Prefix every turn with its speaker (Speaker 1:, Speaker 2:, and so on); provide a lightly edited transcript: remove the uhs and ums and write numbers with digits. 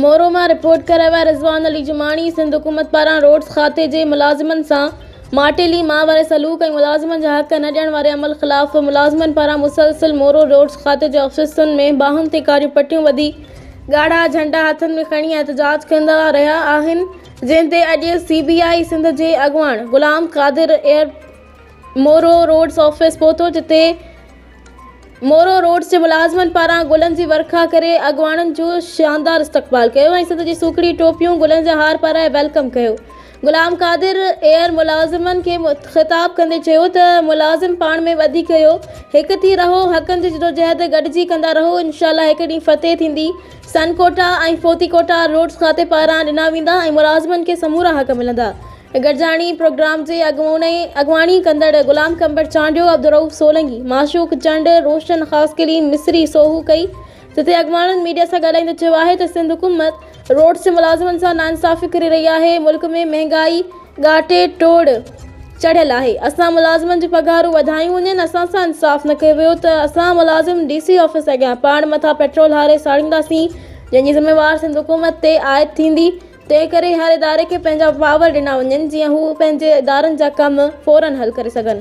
Speaker 1: مورو مان رپورٽ ڪرايو آهي رضوان علي جماڻي سنڌ حڪومت پاران روڊس کاتي جي ملازمن سان ماٽيلي ماء واري سلوڪ ۽ ملازمن جا حق نه ڏيڻ واري عمل خلاف ملازمن پاران مسلسل مورو روڊس کاتي جي آفيسن ۾ باهن تي ڪاريون پٽيون ٻڌي ڳاڙها جهنڊا هٿن ۾ کڻي احتجاج ڪندا رهيا آهن جنهن تي اڄ سي بي آء سنڌ جي اڳواڻ Ghulam Qadir Ahir Moro roads office پهتو جتي مورو روڊس جي ملازمن پاران گلن جي ورکا ڪري اڳواڻن جو شاندار استقبال ڪيو ۽ سنڌ جي سوکڙي ٽوپيون گلن جا هار پارائي welcome ڪيو. غلام قادر ايئر ملازمن کي خطاب ڪندي چيو ته ملازم پاڻ ۾ ٻڌي ڪيو هڪ ٿي رهو حقن جي جدوجهد گڏجي ڪندا رهو انشاء الله هڪ ڏينهن فتح ٿيندي سن ڪوٽا ۽ فوتي ڪوٽا روڊس کاتي پاران ڏنا ويندا ۽ ملازمن کي سمورا حق ملندا. گڏجاڻي پروگرام جي اڳواڻي ڪندڙ غلام قمبر چانڊيو، عبدالرئوف سولنگي، معشوق چنڊ، روشن خاصخيلي، مصري سوهو ڪئي، جتي اڳواڻن ميڊيا سان ڳالهائيندي چيو آهي ته سنڌ حڪومت روڊس جي ملازمن سان ناانصافي ڪري رهي آهي، ملڪ ۾ مهنگائي ڳاٽي ٽوڙ چڙهيل آهي، اسان ملازمن جون پگهارون وڌايون وڃن، اسان سان انصاف نه ڪيو ويو ته اسان ملازم ڊي سي آفيس اڳيان پاڻ مٿان پيٽرول هاري ساڙينداسين، جنهن جي ذميوار سنڌ حڪومت تي عائد ٿيندي. تنهن ڪري هر اداري کي پنهنجا پاور ڏنا وڃن جيئن هو پنهنجي ادارن جا ڪم فورن حل ڪري سگهن.